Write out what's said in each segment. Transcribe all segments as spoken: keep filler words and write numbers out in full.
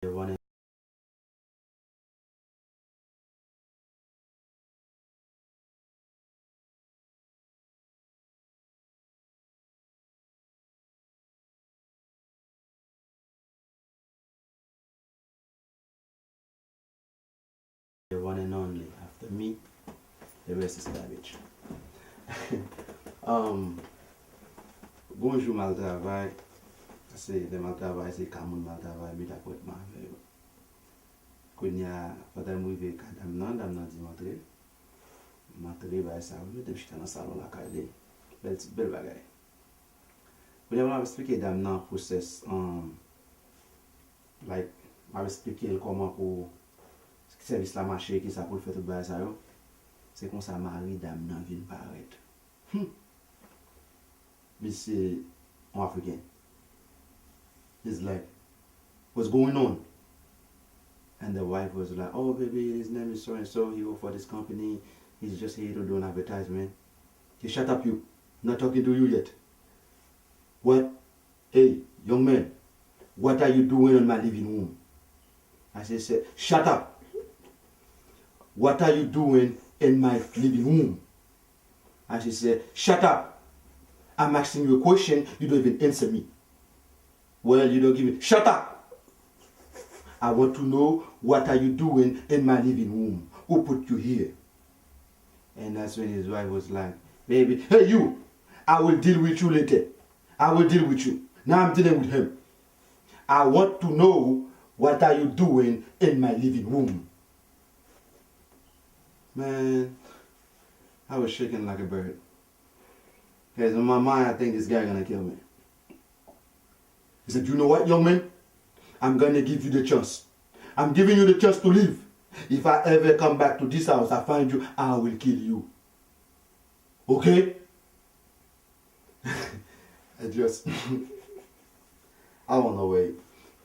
The one and The one and only after me, the rest is garbage. Um, gon jou m al travay, se lè m al travay, se ka moun m al travay, met apwentman avè yo. Kounye a, pandan m rive ka dam nan, dam nan di m antre. M antre, bagay sa, yo mete m chita nan salon lakay li. Bèl ti, bèl bagay. Kounye a, m ap eksplike dam nan pwosès, um, like, m ap eksplike l kòman pou sèvis la mache, kisa pou l fè, tout bagay sa yo. Se konsa mari dam nan vin parèt. Hmm. Misye, yon Afriken. He's like, "What's going on?" And the wife was like, "Oh, baby, his name is so and so. He work for this company. He's just here to do an advertisement." "Hey, shut up, you. I'm not talking to you yet." "What? Hey, young man, what are you doing in my living room?" I said, "Shut up. What are you doing in my living room?" I said, "Shut up. I'm asking you a question, you don't even answer me. Well, you don't give me. Shut up. I want to know what are you doing in my living room? Who put you here?" And that's when his wife was like, "Baby, hey, you, I will deal with you later. I will deal with you. Now I'm dealing with him. I want to know what are you doing in my living room." Man, I was shaking like a bird. Because in my mind, I think this guy gonna kill me. He said, "You know what, young man? I'm gonna give you the chance. I'm giving you the chance to leave. If I ever come back to this house, I find you, I will kill you. Okay?" I just, I don't know, wait.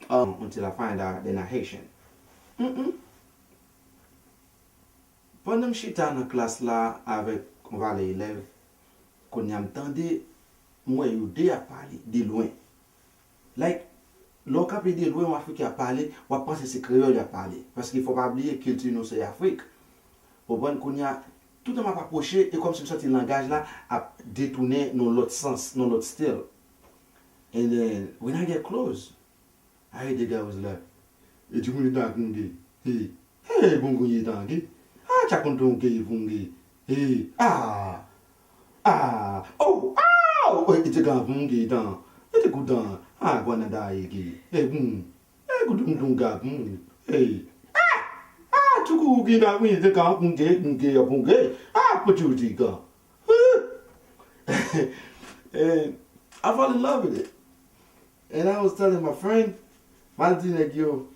Um, until I find out they're not Haitian. Mm-mm. Pandan m chita nan klas la avèk yon valè elèv, kounye a m tande, m wè yo de ap pale de lwen. Like, lè w kanpe de lwen, yon Afriken ap pale, w ap panse se kreyòl y ap pale. Paske fò w pa bliye, kilti nou se Afrik. Ou konprann? Kounye a, toutan m ap apwoche, e kòmsi m santi langaj la ap detounen nan lòt sans, nan lòt stil. And then, when I get close, I hear the guy was like, "E timoun, e tan ak moun gay. Hey, hey, bon, bon, e tan gay. Ah, tcha konn ton gay, bon gay. Hey, ah, ah, oh, ah, oh, e te ka bon gay tan. E te koutan. Ah, gwanada e gay. E bon, e koutan ton gay, bon. Hey, ah, ah, tchoukou gay na, wi, te ka bon gay, bon gay, bon gay. Ah, poti ou te ka." And I fall in love with it. And I was telling my friend, m al di nèg yo,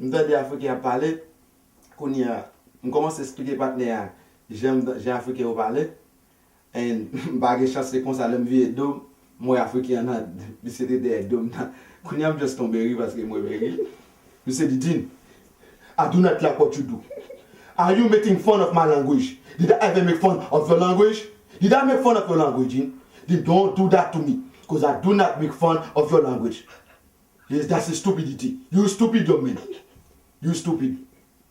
m tande Afriken ap pale, kounye a, m kòmanse eksplike patnè a jan, jan Afriken yo pale, and m pa gen chans, se konsa lè m vire do m, m wè Afriken an nan, misye te dèyè do m nan. Kounye a, m just tonbe ri paske m renmen ri. Misye di, "Dean, I do not like what you do. Are you making fun of my language? Did I ever make fun of your language? Did I make fun of your language, Dean? Then don't do that to me, 'cause I do not make fun of your language." Yes, that's a stupidity. You stupid young man. You stupid.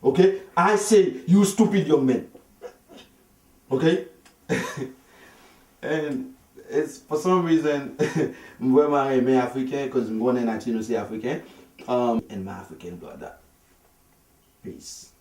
Okay? I say you stupid young man. Okay? And it's for some reason, m vrèman renmen Afriken, 'cause m konnen nati nou se Afriken. Um, and my African brother. Peace.